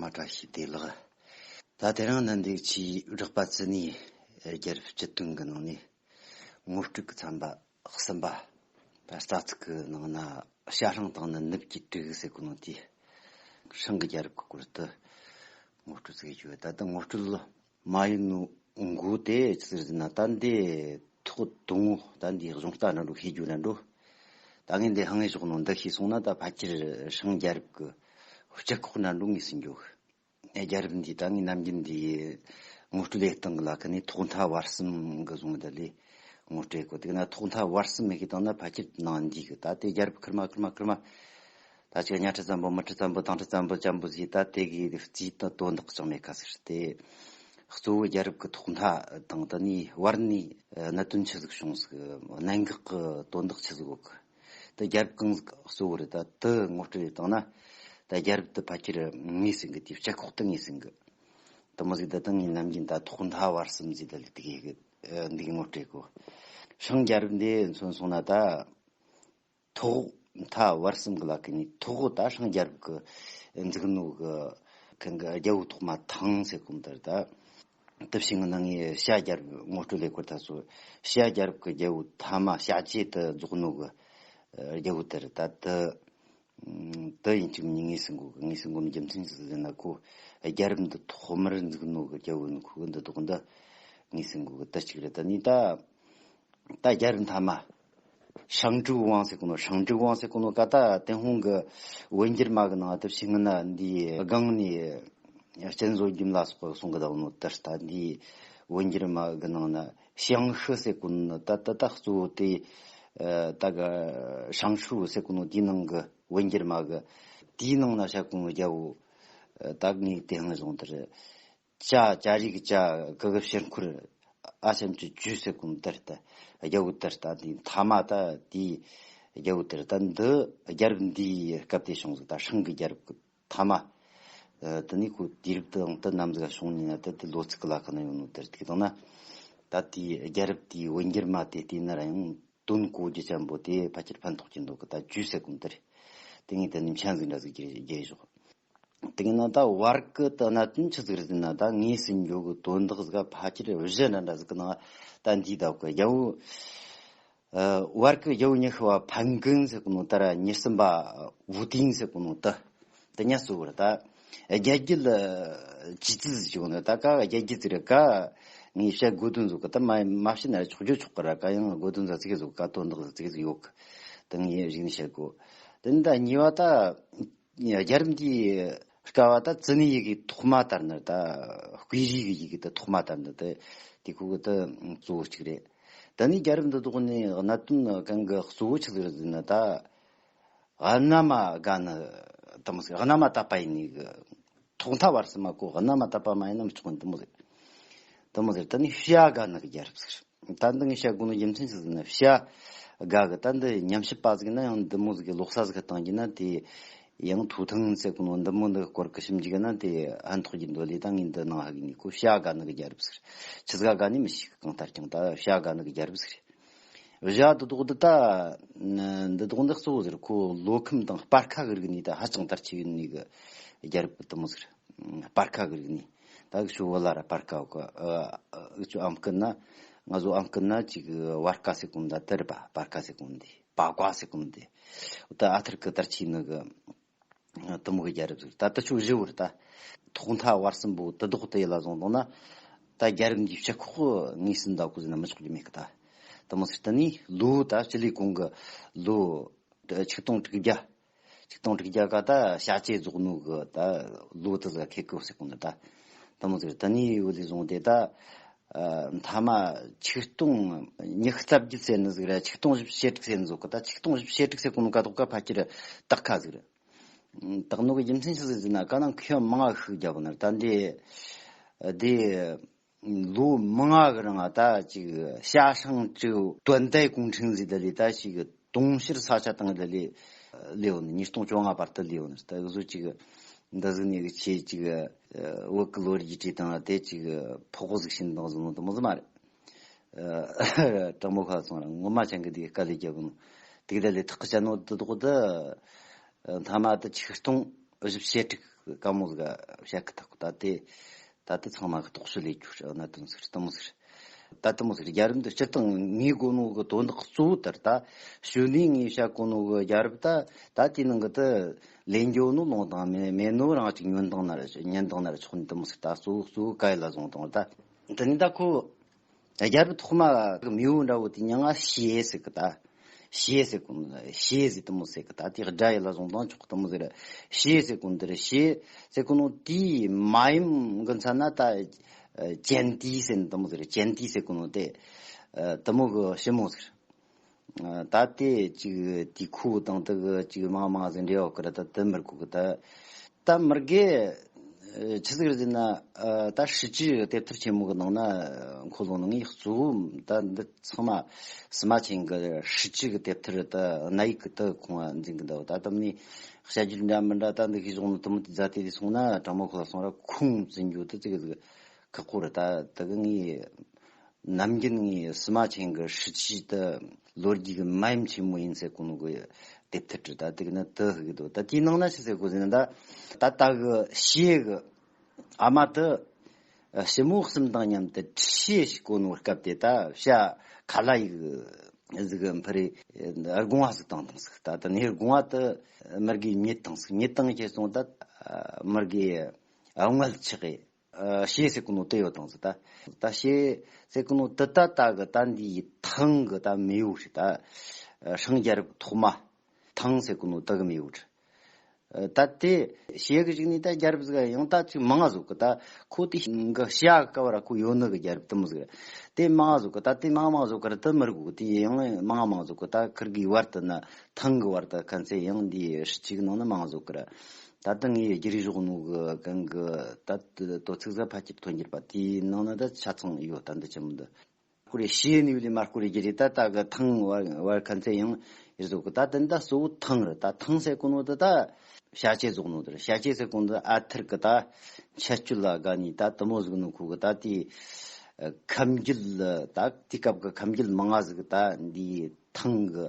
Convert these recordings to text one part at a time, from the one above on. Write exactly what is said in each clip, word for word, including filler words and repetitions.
མ་བཀྲ་ཤིས་བདེ་ལེགས། ད་དེ་རིང་གནད་འགག་ཆེས་བསྒྲགས་པ་བརྩི་ནས་རྒྱལ་རབས་སྤྱི་དོན་གྱི་ནང་ནས་ངོ་སྤྲོད་ཀྱི་ཚན་པ་གསུམ་པ། ད་རྩ་ཚིག་གི་ནང་ན་བྱ་སྲང་དང་ནི་ནུབ་ཀྱི་དྲུག་ཟེར་གོ་ནོ་དེ། སྲང་གི་རྒྱལ་རབས་ཀྱི་སྐོར་དུ་ངོ་སྤྲོད་ཟིག་ཡོད། ད་ལྟ་ངོ་སྤྲོད་མ་ཡིན་ནོ་མགོ་དེ་ཅི་ཟེར་ཟེར་ན། ད་འདི་ཐོག་དང་པོ་ད་འདི་གཞུང་རྟ་འདྲ་འགྲོ་ཤེས་རྒྱུ་འདྲ་འགྲོ། ད་ངས་འདི་ཧང་ངེ་ཞོག་ནོ་འདི་ཤེས་སོང་ན། ད་ཕལ་ཆེར་སྲང་རྒྱལ་རབས་ཀྱི་སྤྱི་ཁོག་འདྲ་འགྲོ་ངེས་སུ་འགྱོ། རྒྱལ་རབས་འདི་ད་ངས་ནམ་རྒྱུན་འདི་ངོ་སྤྲོད་ལས་སྟངས་ཀྱི་ལ་ཁ་ནས་ཐོག་མཐའ་བར་གསུམ་གྱི་བཟུང་ད་ལས་ངོ་སྤྲོད་གོ། དེ་ན་ཐོག་མཐའ་བར་གསུམ་མེད་གི་དང་ན་ཕལ་ཆེར་ནང་འདི་གི་ད་དེ་རྒྱལ་རབས་ཁེར་མ་ཁེར་མ་ཁེར་མ། ད་ཅིག་གཉའ་ཁྲི་བཙན་པོ་མུ་ཁྲི་བཙན་པོ་དྭང་ཁྲི་བཙན་པོ་ཅན་པོ་ཟིག་ད་དེ་གི་རྩིས་དང་དོན་དག་ཅང་མེད་ཁ་ཟེར་ཏེ། གཙོ་བོ་རྒྱལ་རབས་ཀྱི་ཐོག་མཐའ་དང་དེ་ནས་བར་ནས་གནད་དོན་ཆི་ཟིག་བྱུང་ཟིག་གནད་འགག་གི་དོན་དག་ཆི་ཟིག་ཡོད་གི། ད་རྒྱལ་རབས་གང་ཟིག་གཙོ་བོ་རེད། ད་དེ་ངོ་སྤྲོད་བཏང་ན། ད་རྒྱལ་རབས་དེ་ཕལ་ཆེར་ངེས་ཟིན་གི། དེ་སྤྱི་ཁོག་ཏུ་ངེས་ཟིན་གི། དེ་མོ་ཟིག་ད་ད་ངས་ནམ་རྒྱུན་ད་ཐོག་མཐའ་བར་གསུམ་ཟིག་ད་ལས་དེ་གི་འདི་གི་ངོ་སྤྲོད་གོ། སྲང་རྒྱལ་རབས་འདི་མཚོན་སོང་ན་ད། ཐོག་མཐའ་བར་གསུམ་གི་ལ་ཁ་ནས་ཐོག་ད་སྲང་རྒྱལ་རབས་ཀྱི་འཛུགས་ནོ་གི་ཁན་གི་རྒྱལ་པོ་ཐོག་མ་ཐང་ཟེར་གོ་ནོ་དེ་རེད། ད་དེ་བྱས་ངས་ནང་ངས་བྱ་རྒྱལ་རབས་ངོ་སྤྲོད་ལས་སྐོར་ད་སོ། བྱ་རྒྱལ་རབས་ཀྱི་རྒྱལ་པོ་ཐ་མ་བྱ་བྱེད་དུ་རྫོགས་ནོ་གི་རྒྱལ་པོ་དེ་རེད། ད་དེ་དེ་ཡིན་གཅིག་མིན་གཉིས་ངེས་ཟིན་གོ་གི། ངེས་ཟིན་གོ་ནོ་རྒྱུ་མཚན་ཅི་ཟིག་ཟེར་ན། ཁོ་རྒྱལ་རབས་འདི་ཐོག་མར་འཛུགས་ནོ་གི་རྒྱལ་པོ་ནི་ཁོ་གི་འདི་དོག་འདི་ངེས་ཟིན་གོ་གི། དེ་གཅིག་རེད། ད་ནི་ད། ད་རྒྱལ་རབས་མཐའ་མ། ཧྲང་ཀྲུའུ་ཝང་ཟེར་གོ་ནོ། ཧྲང་ཀྲུའུ་ཝང་ཟེར་གོ་ནོ་ག་ད་ཏུན་ཧོང་གི་བོད་འགྱུར་མ་གི་ནང་དུ་ཕྱིན་ན་འདི་སྒང་ནས་སྤྱན་བཟོད་རྒྱམ་ལ་སོགས་པ་གསུང་གི་བསྡད་ནོ་དེ་རེད། ད་འདི་བོད་འགྱུར་མ་གི་ནང་ན་ཞང་ཤུ་ཟེར་གོ་ནོ་ད་ད་ད་གཙོ་བོ་དེ་ད་གི་ཧྲང་ཧྲུའུ་ཟེར་གོ་ནོ་དེའི་ནང་གི་བོད་འགྱུར་མ་གི་དེའི་ནང་ན་བྱ་གོ་ནོ་རྒྱལ་པོ་ད་ངས་དེ་ཧང་བཟུང་དེ་རེད། བྱ་བྱ་རིགས་བྱ་གི་གི་ཕྱིར་འཁོར་ཨ་ཞེམ་ཅུ་ཅུ་ཟེར་གོ་ནོ་དེ་རེད། ད་རྒྱལ་པོ་དེ་རེད། ད་དེ་ཐ་མ་ད་དེ་རྒྱལ་པོ་དེ་རེད། ད་འདི་རྒྱལ་རབས་འདིའི་སྐབས་དེ་བྱུང་ཟིག་ད་ཧྲང་གི་རྒྱལ་རབས་ཀྱི་ཐ་མ། ཨ་དེ་ནས་ཁོ་དུས་རབས་དང་དེ་ནམ་ཟིག་བྱུང་ནི་ན་དེ་དེ་ལོ་ཚིགས་ཀྱི་ལ་ཁ་ན་ཡོད་ནོ་དེ་རེད། དེ་དང་ན་ད་དེའི་རྒྱལ་རབས་དེའི་བོད་འགྱུར་མ་དེ་བལྟས་ན་ར་ཡང་དོན་གོ་རྒྱུ་ཅན་པོ་དེ་ཕལ་ཆེར་ཕན་ཐོགས་ཀྱི་འདུག་གི། ད་ཅུ་ཟེར་གོ་ནོ་དེ་རེད། དེ་ངས་དེ་ནས་མཆན་ཟིག་འདྲ་ཟིག་རྒྱས་རྒྱས་ཞོག་དེ་ཡིན་ན་ད་བར་གི་ད་གནད་དོན་ཆི་ཟིག་རེད་ཟེར་ན། ད་ངེས་ཟིན་འགྱོ་གི་དོན་དག་ཟིག་ཕལ་ཆེར་བཞི་འདྲ་འདྲ་ཟིག་གི་ནང་ད་འདི་ད་གི་རྒྱལ་པོ། ཨ་བར་གི་རྒྱལ་པོ་ཉི་ཤུ་བ་ཕན་ཀུན་ཟེར་གོ་ནོ་ད་ར་ཉེར་གསུམ་པ་ཝུ་ཏིང་ཟེར་གོ་ནོ་ད་ད་ཉ་སུ་བར་ད་རྒྱལ་རྒྱུད་ལ་ཇི་ཙི་ཟིག་བྱུང་ནི་ད་ག་རྒྱལ་རྒྱུད་ཟིག་རེད། ག་ངས་བཤད་དགོས་དོན་ཟིག་གི་ད་མ་མ་བཤད་ན་ར་ཆོག་རྒྱུ་ཆོག་གི་ར། ག་ཡང་དགོས་དོན་ཟིག་ཙིག་ཟིག་ག་དོན་དག་ཟིག་ཙིག་ཟིག་ཡོད་གི། ད་ངས་གཞིགས་ནས་བཤད་དགོས། དེ་ནི་ད་གཉིས་པ་ད། རྒྱལ་རབས་འདིའི་སྐབས་ད་ཙི་ནི་ཡི་གེ་ཐོག་མ་དར་ནི་ད་སྐུ་རིའི་གི་ཡི་གེ་ད་ཐོག་མ་དར་ནི་ད་དེ་ཁོ་གི་ད་གཙོ་བོ་གཅིག་རེད། ད་ནི་རྒྱལ་རབས་འདི་དག་ནི་གནད་དོན་གང་གི་གཙོ་བོ་ཆི་ཟིག་རེད་ཟེར་ན། ད་གནའ་མ་དགའ་ནི་ད་མོ་ཟེར། གནའ་མ་དད་པ་ཡིན་ནི་གི་ཐོག་མཐའ་བར་གསུམ་མ་ཁོ་གནའ་མ་དད་པ་མ་ཡིན་ན་མི་ཆོག་ནི་ད་མོ་ཟེར། ད་མོ་ཟེར། ད་ནི་བྱ་དགའ་ནི་གི་རྒྱལ་རབས་ཟེར། ད་འདི་ངས་བཤད་དགོས་ནོ་རྒྱུ་མཚན་ཅི་ཟེར་ན། བྱ་དགའ་གི་ད་འདི་ཉམས་ཞིབ་པ་ཟིག་ན་ཡང་འདི་མོ་ཟིག་གི་ལོག་ས་ཟིག་གི་བཏང་རྒྱུ་ན་དེ་ཡང་ཐོ་ཐང་ཟེར་གོ་ནོ་འདི་མོ་འདི་སྐོར་གི་ཞིབ་འཇུག་ན་དེ་ཕན་ཐོགས་རྒྱུ་འདུག་ལས། ད་ངས་འདི་ནང་ཧ་གི་ནི་ཁོ་བྱ་དགའ་ནི་གི་རྒྱལ་རབས་ཟེར། ཆི་ཟིག་ག་དགའ་ནི་མི་ཤེས་གི། གང་ལྟར་ཀྱང་ད་བྱ་དགའ་ནི་གི་རྒྱལ་རབས་ཟེར། བྱ་འདི་དག་འདི་ད་འདི་དག་འདི་གཙོ་བོ་ཟེར། ཁོ་ལོ་ཁམས་དང་སྤར་ཁ་གི་རིག་གནས་ད་ཧ་ཅང་དར་ཆེ་ཡོད་ནི་གི་རྒྱལ་རབས་གི་དེ་མོ་ཟེར། སྤར་ཁ་གི་རིག་གནས། ད་འུ་ཆོ་བོད་ལ་ར་སྤར་ཁ་ཡོད་གི། ཨ་འུ་ཆོ་ཨམ་སྐད་ན། ང་ཚོ་ཨམ་སྐད་ན་ཅིག་བར་ཀ་ཟེར་གོ་ནི་ད་དེ་རེད་པ། སྤར་ཁ་ཟེར་གོ་ནི་དེ། པ་ཀ་ཟེར་གོ་ནི་དེ། ད་ཨ་ཐུར་གི་དར་ཆེ་ནི་གི་དེ་མོ་གི་རྒྱལ་རབས་ཟིག་ད་ད་ཆོ་བཞི་བོ་རེད། ད་ཐོག་མཐའ་བར་གསུམ་པོ་དེ་དག་དེ་ཡི་ལ་བཟུང་བཏང་ན། ད་རྒྱལ་རབས་འདིའི་སྤྱི་ཁོག་ངོས་ཟིན་ད་གོ་ཟེར་ན་མི་ཆོག་རྒྱུ་མེད་གི། ད་དེ་མོ་ཟེར། ད་ནི་ལོ་ད་སྤྱི་ལོའི་གོང་གི་ལོ་ཆིག་སྟོང་དྲུག་བརྒྱ། ཆིག་སྟོང་དྲུག་བརྒྱ་ག་ད་བྱ་བྱེད་རྫོགས་ནོ་གི་ད་ལོ་དེ་ཟིག་ཁེ་ཀོ་ཟེར་གོ་ནི་ད། དེ་མོ་ཟེར། ད་ནི་འོ་ལས་བཟུང་སྟེ་ད་ཨ་མཐའ་མ་ཆིག་སྟོང་ཉི་ཤུ་རྩ་བརྒྱད་ཟེར་ནི་ཟིག་ར། ཆིག་སྟོང་བཞི་བཅུ་ཞེ་དྲུག་ཟེར་ནི་ཟིག་གི། ད་ཆིག་སྟོང་བཞི་བཅུ་ཞེ་དྲུག་ཟེར་གོ་ནོ་ག་དོག་ག་ཕལ་ཆེར་སྟག་ཁ་ཟིག་རེད། སྟག་ནོ་གི་རྒྱུ་མཚན་ཅི་ཟིག་ཟེར་ན། ག་ནང་ཁེ་མང་ང་ཤུགས་རྒྱབ་ནི་རེད། ད་འདི་འདི་ལོ་མང་ང་གི་རིང་ད་ཅིག་ཞ་ཧྲང་ཀྲོའུ་ཏོན་ཏའེ་ཀུང་ཁྲིན་ཟེར་ད་ལས། ད་ཅིག་དུང་ཕྱུར་ས་ཆ་དང་ད་ལས་ལེའོ་ནི་ཉིས་སྟོང་བཅོ་ལྔ་བར་དུ་ལེའོ་ནི། ད་བཟོ་ཅིག་འདི་ཟིག་ནས་གི་ཆེ་ཅིག་བོད་ཀྱི་ལོ་རྒྱུས་བྲིས་དང་དེ་ཅིག་ཕོག་གོ་ཟིག་ཤིན་དང་ཟིག་ནོ་དེ་མོ་ཟིག་མ་རེད། ཨ་དྲང་མོ་ཁ་སོང་ར་ངོ་མ་ཅང་གི་དེ་དཀའ་ལས་རྒྱབ་ནོ། དེ་གི་ད་ལས་ཐག་གི་བཅད་ནོ་དེ་དག་ད་མཐའ་མ་ད་ཆིག་སྟོང་བཞི་བཅུ་ཞེ་དྲུག་ག་མོ་ཟིག་ བཤད་གི་ཐག་གོ་ད་དེ། ད་དེ་ཚང་མ་གི་དོགས་གཞི་ལས་རྒྱུ་ཞིག་གནད་དོན་ཟིག་རེད། དེ་མོ་ཟིག་རེད། ད་དེ་མོ་ཟིག་རེད། རྒྱལ་རབས་འདི་སྤྱིར་བཏང་ངས་གོ་ནོ་གི་དོན་དག་གཙོ་བོ་དེ་རེད། ད་གཞོན་ནུས་ངས་བཤད་གོ་ནོ་གི་རྒྱལ་རབས་ད་ད་དེའི་ནང་གི་དེ་ལེན་རྒྱུ་ནོ་ལོང་དང་མེད་མེད་ནོ་རང་ཅིག་ཉོན་དང་ན་ར་ཉན་དང་ན་ར་ཆོག་ནི། དེ་མོ་ཟིག་ད་གཙོ་བོ་གཙོ་བོ་ག་ཡི་ལ་བཟུང་དང་ད་འདི་ནི་ད་ཁོ། རྒྱལ་པོ་ཐོག་མ་གི་མེས་པོ་འདྲ་བོ་དེ་མྱིང་ང་ཞེས་ཟེར་གི་ད། ཞེས་ཟེར་གོ་ནོ། ཞེས་ཟེར་དེ་མོ་ཟེར་གི་ད། དེ་སྒྲ་ཡི་ལ་བཟུང་དང་ཆོག་དེ་མོ་ཟེར། ཞེས་ཟེར་གོ་ནོ་དེ་རེད། ཞེས་ཟེར་གོ་ནོ་དེའི་མ་ཡུམ་གི་མཚན་ན་ད། ཅན་ཏི་ཟེར་ནི་དེ་མོ་ཟེར། ཅན་ཏི་ཟེར་གོ་ནོ་དེ། དེ་མོ་གི་ཞི་མོ་ཟེར། ད་དེ་ཅིག་དེ་ཁོ་དང་དེ་གི་ཅིག་མང་མང་ཟིག་འབྲེལ་བ་གི་ར་ད་དེ་མི་དགོས་གི་ད། ད་མི་དགེ་ཆི་ཟིག་རེད་ཟེར་ན། ད་སྲིད་ཇུས་དེབ་ཐེར་ཆེན་མོ་གི་ནང་ན་འཁོད་ལོང་ནང་ངས་གཙོ་བོ་ད་འདི་ཚང་མ་ཟི་མ་ཆེན་གི་སྲིད་ཇུས་གི་དེབ་ཐེར་ད་གནའ་ཡིག་གི་ད་ཁོང་འཛིན་གི་འདུག་ད་དམ་ནི་བཤད་རྒྱུ་འདྲ་མི་འདྲ་ད་འདི་ཤེས་བྱུང་ནི་དུ་མོ་དེ་རྫ་དེ་དེ་སོང་ན་དྲང་མོ་ཁོ་ལ་སོང་ར་ཁུངས་འཛིན་རྒྱུ་དེ་ཅིག་ཟིག་ཁག་པོ་རེད། ད་ད་གི་ངས། ནམ་རྒྱུན་ངས་ཟི་མ་ཆེན་གྱི་སྲིད་ཇུས་དེ་ལོ་རྒྱུས་ཀྱི་མ་ཡུམ་ཆེན་མོ་ཡིན་ཟེར་གོ་ནོ་གི་དེབ་ཐེར་བྲིས་ད་དེ་གི་ན་དེ་ཟིག་གི་འདུག་ད་དེའི་ནང་ན་ཆི་ཟེར་གོ་ཟེར་ན་ད་ད་ལྟ་གི་ཞེ་གི་ཨ་མ་དེ་ཞི་མོ་གསུམ་དང་མཉམ་དུ་ཁྲིད་ཞིག་གོ་ནོ་སྐབས་དེ་ད་བྱ་ཁ་ལ་ཡིག་ཟིག་འཕུར་རེ་དགོང་བ་ཟིག་བཏང་བཏང་ཟིག་ད་ད་ནས་དགོང་བ་དེ་མི་དགེ་ཉིད་བཏང་ཟིག་ཉིད་བཏང་ཁྱེར་སོང་ད་མི་དགེ་དབང་ངལ་ཆགས་གི་ཞེས་ཟེར་གོ་ནོ་དེ་ཡོད་དང་ཟེར་ད། ད་ཞེས་ཟེར་གོ་ནོ་དེ་ད་ད་གི་ད་འདིའི་ཐང་གི་ད་མེས་པོ་ཞིག་ད། སྲང་རྒྱལ་རབས་ཐོག་མ་ཐང་ཟེར་གོ་ནོ་དེ་གི་མེས་པོ་རེད། ད་དེ་ཞེས་གི་གཞུག་ནས་ད་རྒྱལ་རབས་ཟིག་ཡང་ད་ཅིག་མང་ང་ཟིག་གི་ད་ཁོ་དེ་གི་བྱ་གི་སྐབས་ར་ཁོ་ཡོད་ནི་གི་རྒྱལ་རབས་དེ་མོ་ཟིག་རེད། དེ་མང་ང་ཟིག་གི་ད་དེ་མང་མང་ཟིག་གི་ར་དེ་མི་རིགས་གི་དེ་ཡང་མང་མང་ཟིག་གི་ད་ཁིར་གི་བར་དུ་ན་ཐང་གི་བར་དུ་ཁ་མཚེས་ཡང་འདིའི་སྲིད་ཇུས་གི་ནང་ན་མང་ང་ཟིག་གི་ར། ད་ལྟ་ངས་བསྒྱུར་བཞག་ནོ་གི་གང་གི་ད་དོ་ཚིགས་ས་ཕལ་ཆེར་ཐོན་རྒྱུ་རེད་པ། དེའི་ནང་ན་ད་ཆ་ཚང་ཡོད། ད་འདི་ཆེན་མོ་འདི་སྐོར་རེ་ཞེས་ནི་ལས་མ་སྐོར་རེ་བསྒྱུར་རེ་ད་ད་གི་ཐང་བར་བར་ཁ་མཚེས་ཡང་ཡིར་བཟོ་གི་ད་དེ་ད་གཙོ་བོ་ཐང་རེད། ད་ཐང་ཟེར་གོ་ནོ་དེ་ད་བྱ་བྱེད་བཟོ་གི་ནོ་དེ་རེད། བྱ་བྱེད་ཟེར་གོ་ནོ་དེ་ཨ་ཐུར་གི་ད་འཆལ་སྤྱོད་ལ་དགའ་ནི་ད་དེ་མོ་བཟོ་གི་ནོ་ཁོ་གི་ད་དེ་ཁམས་རྒྱུད་ད་དེ་སྐབས་གི་ཁམས་རྒྱུད་མང་ང་ཟིག་ད་འདི། ཐང་གི་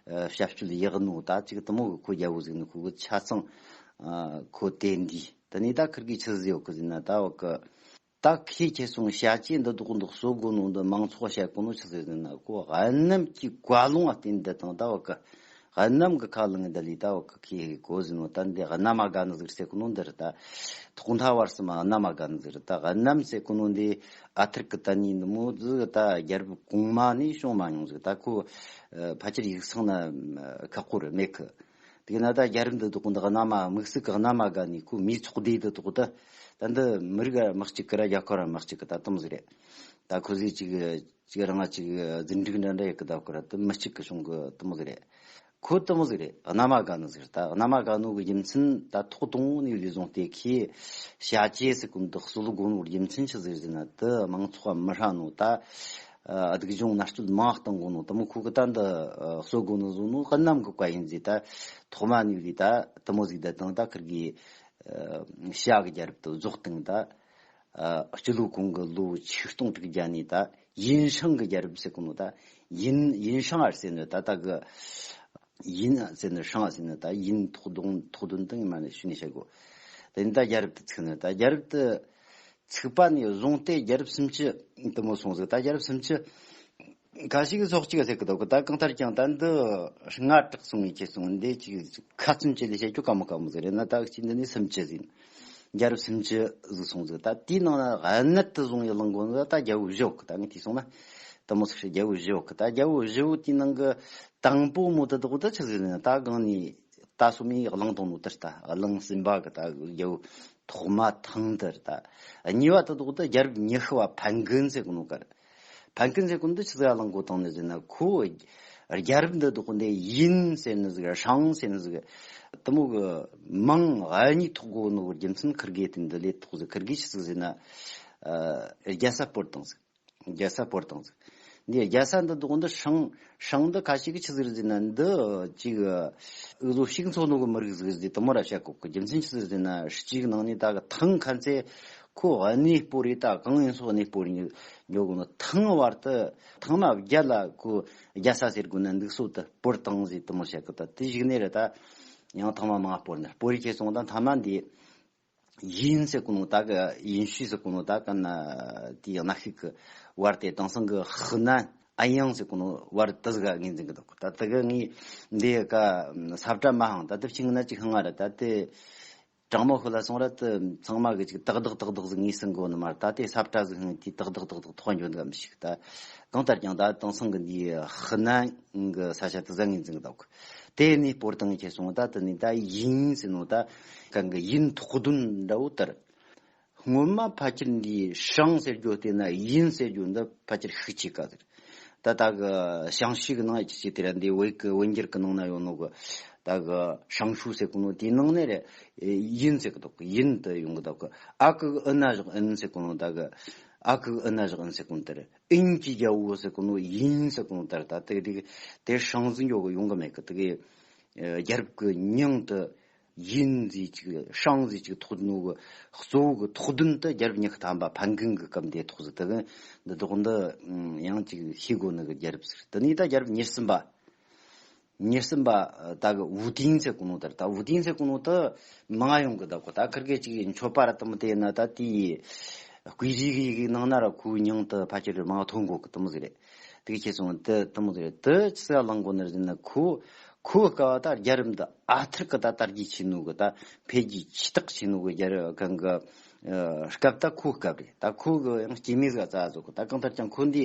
བྱ་སྤྱོད་ཡག་ནོ་ད་ཅིག་དེ་མོ་གི་ཁོ་རྒྱལ་པོ་ཟིག་ནི་ཁོ་གི་ཆ་ཚང་ཁོ་དེ་འདི་དེ་ནི་ད་ཁིར་གི་ཆི་ཟིག་ཡོད་གི་ཟེར་ན་ད་བ་གི་ད་ཁོས་ཁྱེར་སོང་བྱ་བྱེད་འདི་དག་འདི་གསོ་དགོ་ནོ་འདི་མང་ཚོགས་བྱ་གོ་ནོ་ཆི་ཟིག་ཟེར་ན་ཁོ་དབན་ནམ་གྱི་བཀའ་ལུང་ཨ་བསྟན་འདི་དང་ད་བ་གི་དབན་ནམ་གི་ཁ་ལུང་འདི་ལས་ད་བ་གི་ཁོས་གོ་ཟེར་ནོ་ད་འདི་གནའ་མ་དགའ་ནི་ཟིག་ཟེར་གོ་ནོ་འདི་རེད། ད་ཐོག་མཐའ་བར་གསུམ་གནའ་མ་དགའ་ནི་ཟིག་རེད། ད་གནའ་མ་ཟེར་གོ་ནོ་འདི་ཨ་ཐུར་གི་ད་ནི་འདི་མོ་ཟིག་ད་རྒྱལ་རབས་གོང་མ་ནས་བྱུང་མ་མྱོང་ཟིག་ད་ཁོ་ཕལ་ཆེར་ཡིག་ཚང་ན་ཁག་པོ་རེད་མེད་གི། དེ་ན་ད་རྒྱལ་རབས་འདི་དག་འདི་གནའ་མ་དམིགས་བསལ་གི་གནའ་མ་དགའ་ནི་ཁོ་མིའི་ཚོགས་སྡེ་འདི་དག་ད་ད་འདི་མི་རིགས་མི་གཅིག་གི་ར་རྒྱལ་ཁབ་ར་མི་གཅིག་གི་ད་དེ་མོ་ཟིག་རེད། ད་ཁོ་ཟིག་ཅིག་ཅིག་རང་ང་ཅིག་རྫུ་འཕྲུལ་འདྲ་འདྲ་ཡོད་གི་ད་ཁོ་ར་དེ་མི་གཅིག་གི་བྱུང་གི་དེ་མོ་ཟིག་རེད། ཁོ་དེ་མོ་ཟིག་རེད། གནའ་མ་དགའ་ནི་ཟིག་རེད། ད་གནའ་མ་དགའ་ནོ་གི་རྒྱུ་མཚན་ད་ཐོག་དང་པོ་ནས་ལས་བཟུང་སྟེ་ཁོས་བྱ་བྱེད་ཟེར་གོ་ནོ་འདི་གསོ་དགོ་ནོ་གི་རྒྱུ་མཚན་ཆི་ཟིག་རེད་ཟེར་ན་དེ་མང་ཚོགས་མི་ཧྲ་ནོ་ད་སྡུག་སྦྱོང་མནར་གཅོད་མང་གཏོང་དགོ་ནོ་དེ་མོ་ཁོ་གི་ད་འདི་གསོ་དགོ་ནོ་བཟོ་ནོ་གནའ་མ་གི་བཀའ་ཡིན་ཟེར། ད་ཐོག་མ་ནས་ལས་ད་དེ་མོ་ཟིག་ད་དང་ད་ཁིར་གི་བྱ་གི་རྒྱལ་རབས་དེ་རྫོགས་སྟེང་ད། ཨ། སྤྱི་ལོ་གོང་གི་ལོ་ཆིག་སྟོང་དྲུག་བརྒྱ་ནས་ད་ཡིན་ཧྲང་གི་རྒྱལ་རབས་ཟེར་གོ་ནོ་ད་ཡིན་ཡིན་ཧྲང་ཨར་ཟེར་ནི་ད་ད་གི་ཡིན་ཟེར་ནི་ཧྲང་ཟེར་ནི་ད་ཡིན་ཐོག་དོན་ཐོག་དོན་དང་ཡིན་མ་ནི་ཞུ་ནི་བྱ་གོ། དེ་ནི་ད་རྒྱལ་རབས་དེ་ཚིག་ནི་ད་རྒྱལ་རབས་དེ་ཚིག་པ་ནས་བཟུང་སྟེ་རྒྱལ་རབས་སུམ་ཅུ་དེ་མོ་སོང་ཟིག་ད་རྒྱལ་རབས་སུམ་ཅུ། ཁ་ཤས་ཀྱིས་སོག་གཅིག་ཟེར་གི་འདུག་གི་ད་གང་ལྟར་ཀྱང་ད་འདི་ལྔ་དྲག་སོང་ངེ་ཁྱེར་སོང་འདི་ཅིག་ཁ་ཚུན་ཆད་ལས་བཤད་རྒྱུ་དཀའ་མོ་དཀའ་མོ་ཟིག་རེད་ན་ད་གཅིག་འདི་ནི་སུམ་ཅུ་ཟིན། རྒྱལ་རབས་སུམ་ཅུ་ཟིག་སོང་ཟིག་ད་དེའི་ནང་ན་གནད་དུ་བཟུང་ཡི་གླེང་དགོས་ན་ད་རྒྱལ་པོ་བཞི་ཡོད་གི་ད་ངས་དེ་སོང་ན་དེ་མོ་ཟིག་རྒྱལ་པོ་བཞི་ཡོད་གི་ད་རྒྱལ་པོ་བཞི་བོ་དེའི་ནང་གི་དང་པོ་མོ་དེ་དག་ད་ཆི་ཟིག་ཟིན་ད་གང་ནས་ད་སོ་མི་གླེང་དང་ནོ་དེ་ལྟ་གླེང་ཟིན་པ་གི་ད་རྒྱལ་པོ་ཐོག་མ་ཐང་དེ་རེད་ད། གཉིས་པ་དེ་དག་ད་རྒྱལ་རབས་ཉི་ཤུ་བ་ཕན་ཀུན་ཟེར་གི་ནོ་ག་རེད། ཕན་ཀུན་ཟེར་གོ་ནོ་འདི་ཆི་ཟིག་གླེང་དགོས་བཏང་ནི་ཟེར་ན་ཁོ་རྒྱལ་རབས་འདི་དག་འདི་ཡིན་ཟེར་ནི་ཟིག་ཧྲང་ཟེར་ནི་ཟིག་དེ་མོ་གི་མིང་གཉིས་ཐོགས་དགོས་ནོ་གི་རྒྱུ་མཚན་ཁིར་གེ་དེ་འདི་ལས་ཐོགས་ཟིག་ཁིར་གེ་ཆི་ཟིག་ཟེར་ན་རྒྱལ་ས་སྤོར་བཏང་ཟིག་རྒྱལ་ས་སྤོར་བཏང་ཟིག་འདི་རྒྱལ་ས་འདི་དག་འདི་ཧྲང་ཧྲང་འདི་ཁ་ཤས་ཀྱིས་ཆི་ཟིག་ཟེར་ན་འདི་ཅིག་འུ་ཟོ་ཕྱུགས་འཚོ་ནོ་གི་མི་རིགས་ཟིག་ཟེར་དེ་མོ་ར་བཤད་གོ་གི་རྒྱུ་མཚན་ཆི་ཟིག་ཟེར་ན་སྤྱིའི་ནང་ནས་ད་གི་ཐང་ཁ་ཚེ་ཁོ་གནས་སྤོ་རེ་ད་གང་ཡིན་སོགས་གནས་སྤོ་རེ་འགྱོ་གོ་ནོ་ཐང་བར་དུ་ཐང་མ་བརྒྱ་ལ་ཁོ་རྒྱལ་ས་ཟེར་དགོས་ན་འདུག་སོ་དུ་སྤོར་བཏང་ཟེར་དེ་མོ་བཤད་གི་ད་དེ་ཞིག་ནས་རེད་ད་ཡང་ཐང་མ་མང་སྤོར་ནས་སྤོ་རེ་ཁྱེར་སོང་ད་ཐ་མ་འདི། ཡིན་ཟེར་གོ་ནོ་ད་གི་ཡིན་ཤུས་ཟེར་གོ་ནོ་ད་གི་ན་དེའི་གནའ་ཤུལ་གི་བར་དེ་དེང་སང་གི་ཧི་ནན་ཨན་ཡང་ཟེར་གོ་ནོ་བར་དེ་ཟིག་ངོས་འཛིན་གི་འདུག་ད་དེ་གི་ངས་འདི་ག་ས་བཀྲ་མ་ཧང་ད་དེ་ཕྱིན་ན་ཅིག་ཧང་ང་ར་ད་དེ། དྲང་མོ་ཤོད་ལ་སོང་ར་དེ་ཚང་མ་གི་ཅིག་ཏག་ཏག་ཏག་ཏག་ཟིག་ངོས་ཟིན་གོ་ནི་མ་རེད། ད་དེ་ས་བཀྲ་ཟིག་ཧང་དེ་ཏག་ཏག་ཏག་ཏག་ཐོག་འཇོག་འདུག་མི་ཤེས་ད། གང་ལྟར་ཀྱང་ད་དེང་སང་གི་འདི་ཧི་ནན་གི་ས་ཆ་དེ་ཟ་ངོས་འཛིན་གི་འདུག་དེ་ནས་སྤོར་དང་ཁྱེར་སོང་ད་དེ་ནས་ད་ཡིན་ཟེར་ནོ་ད་གང་གི་ཡིན་ཐོག་དོན་འདྲ་བོ་ལྟར། སྔོན་མ་ཕལ་ཆེར་འདི་ཧྲང་ཟེར་རྒྱུ་དེ་ན་ཡིན་ཟེར་རྒྱུ་འདི་ཕལ་ཆེར་ཤུགས་ཆེ་ག་ཟེར། ད་ད་གི་ཞང་ཞུས་གི་ནང་ཅི་ཞིག་དེ་ར་འདི་བོད་གི་བོད་འགྱུར་གི་ནང་ན་ཡོད་ནོ་གི་ད་གི་ཧྲང་ཧྲུའུ་ཟེར་གོ་ནོ་དེའི་ནང་ནས་རེ་ཡིན་ཟེར་གི་འདུག་ཡིན་དུ་ཡོང་གི་འདུག་ཨ་གི་ཨི་ན་བཞག་ཨིན་ཟེར་གོ་ནོ་ད་གི་ཨ་གི་ཨི་ན་བཞག་ཨིན་ཟེར་གོ་ནོ་དེ་རེ་ཨིན་གྱི་རྒྱལ་པོ་ཟེར་གོ་ནོ་ཡིན་ཟེར་གོ་ནོ་དེ་རེ་ད་དེ་དེ་དེ་ཧྲང་ཟིན་འཇོག་གི་ཡོང་གི་མེད་གི་དེ་གི་རྒྱལ་རབས་གི་མྱིང་དུ། ཡིན་ཟེར་ཅིག་ཧྲང་ཟེར་ཅིག་ཐོགས་ནོ་གི་གཙོ་བོ་གི་ཐོག་དོན་དུ་རྒྱལ་རབས་ཉི་ཤུ་ཐམ་པ་ཕན་ཀུན་གི་སྐབས་འདི་ཐོག་ཟིག་དེ་གི་འདི་དོག་འདི་ཡང་ཅིག་ཤེས་དགོས་ནི་གི་རྒྱལ་རབས་ཟིག་དེ་ནས་ད་རྒྱལ་རབས་ཉེར་གསུམ་པ། ཉེར་གསུམ་པ་ད་གི་ཝུ་ཏིང་ཟེར་གོ་ནོ་ད་ད་ཝུ་ཏིང་ཟེར་གོ་ནོ་ད་མང་ཡོང་གི་ད་གོ་ད་ཁིར་གི་ཅིག་མཆོད་པ་ར་དམ་དེ་ན་ད་དེའི་སྐུ་གཞི་གི་ནང་ན་ར་ཁོའི་མྱིང་དུ་ཕལ་ཆེར་མང་ཐོན་གོ་གི་དམ་ཟིག་རེད། དེ་གི་ཁྱེར་སོང་དེ་དེ་མོ་ཟེར་དེ་ཅི་ཟེར་གླེང་དགོས་ནི་རེད་ཟེར་ན་ཁོ་ཁོའི་སྐབས་ད་རྒྱལ་རབས་འདི་ཨ་ཐུར་གི་ད་དར་རྒྱས་ཆེ་ནོ་གི་ད་འཕེལ་རྒྱས་ཆེ་ཐག་ཆེ་ནོ་གི་རྒྱལ་རབས་གང་གི་སྐབས་ད་ཁོའི་སྐབས་རེད། ད་ཁོ་གི་ཡང་སྐྱེས་མའི་ཟིག་རྩ་བཟོ་གི་ད་གང་ལྟར་ཀྱང་ཁོ་འདི་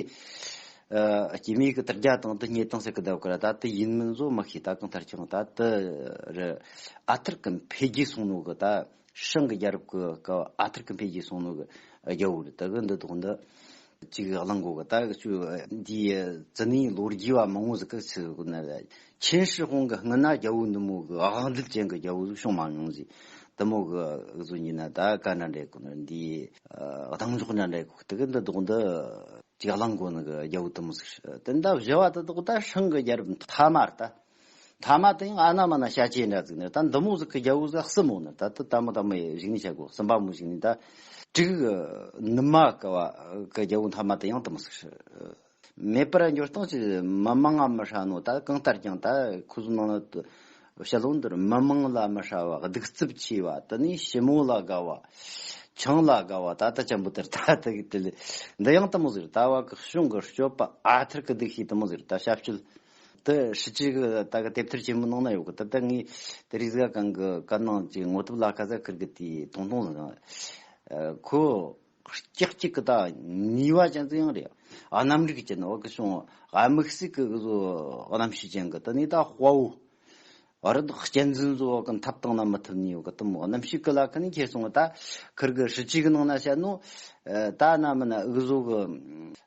སྐྱེས་མའི་གི་དར་རྒྱས་དང་དུ་རྙེད་དང་ཟེར་གི་ད་གི་ར་ད་དེ་ཡིན་མིན་བཟོ་མི་ཤེས། ད་གང་ལྟར་ཀྱང་ད་དེ་རེད། ཨ་ཐུར་གི་འཕེལ་རྒྱས་སོང་ནོ་གི་ད། ཧྲང་གི་རྒྱལ་རབས་ཀྱི་སྐབས་ཨ་ཐུར་གྱི་འཕེལ་རྒྱས་སོང་ནོ་གི་རྒྱལ་པོ་རེད། ད་གི་འདི་དོག་འདི་ཅིག་གླེང་དགོས་གི་ད་ཆུ་འདིའི་ཙི་ནི་ལོ་རྒྱུས་བ་མང་བོ་ཟིག་གི་ཚུལ་གོ་ན་ཆིན་ཧྲི་ཧོང་གི་སྔུན་ན་རྒྱལ་པོ་འདི་མོ་གི་དབང་འདུལ་ཅན་གི་རྒྱལ་པོ་ཟིག་བྱུང་མ་མྱོང་ཟིག་དེ་མོ་གི་བཟོ་ཉིན་ན་ད་ག་འདྲ་འདྲ་གོ་ན་འདིའི་གདེང་འཇོག་འདྲ་འདྲ་གོ་ད་གི་འདི་དོག་འདི་ཅིག་གླེང་དགོས་ནི་གི་རྒྱལ་པོ་དེ་མོ་ཟིག་རེད། དེ་འདྲ་བཞི་བ་དེ་དོག་ད་ཧྲང་གི་རྒྱལ་རབས་མཐའ་མ་རེད་ད། ཐ་མ་དེ་ཡང་ཨ་ན་མ་ན་བྱ་བྱེད་འདྲ་ཟིག་ནི་ད་འདི་མོ་ཟིག་གི་རྒྱལ་པོ་ཟིག་གསུམ་མོ་ནི་ད་དུ་ད་མོ་ད་མོ་ཡི་གཞིགས་ནི་བྱ་དགོས། གསུམ་པ་མོ་གཞིགས་ནི་ད་དྲུག་ནུ་མ་ཀ་བ་གི་རྒྱལ་པོ་ཐ་མ་དེ་ཡང་དུ་མོ་ཟིག་མེད་པར་འགྱུར་སྟངས་ཀྱི་མི་མང་ང་མི་ཧྲ་ནོ། ད་གང་ལྟར་ཀྱང་ད་ཁོ་ཟོ་ནང་ན་བཤད་ལོ་འདིར་མི་མང་ལ་མི་ཧྲ་བ་གདུག་རྩུབ་ཆེ་བ་དེ་ནི་ཞི་མོ་ལ་དགའ་བ་ཆང་ལ་དགའ་བ་ད་ད་ཅན་པོ་དེར་ད་ད་གི་དེ་ལས་འདི་ཡང་དུ་མོ་ཟིག་ད་བ་གི་གཞུང་གི་སྤྱོད་པ་ཨ་ཐུར་གི་སྡིག་ཤེས་དུ་མོ་ཟིག་ད་ཞབས་ཕྱི། དེ་ཧྲི་ཅི་གི་ད་གི་དེབ་ཐེར་ཆེན་མོ་ནང་ན་ཡོད་གི་ད་ལྟ་ངས་དེ་རིགས་ཟ་གང་གི་བཀའ་གནང་ཅིག་ངོ་དེབ་ལ་ཁ་ཟ་ཁིར་གི་དེ་ཐུང་ཐུང་ཟ་ཁོ་ཀྱག་ཀྱིག་གི་ད་ནུས་པ་ཅན་ཟིག་ཡང་རེད། ཨ་རྣམ་རིག་ཅན་འོ་གི་བྱུང་ཨ་དམིགས་བསལ་གི་གི་བཟོ་རྣམ་ཤེས་ཅན་གི་ད་ནི་ད་དཔའ་བོ་རི་དྭགས་གཅན་གཟན་བཟོ་གི་འཐབ་བཏང་ན་མི་ཐུབ་ནི་ཡོད་གི་དུ་མོ་རྣམ་ཤེས་གི་ལ་ཁ་ནི་ཁྱེར་སོང་གི་ད་ཁིར་གི་ཧྲི་ཅི་གི་ནང་ན་བཤད་ནོ། ད་ན་མི་ན་འུ་བཟོ་གི་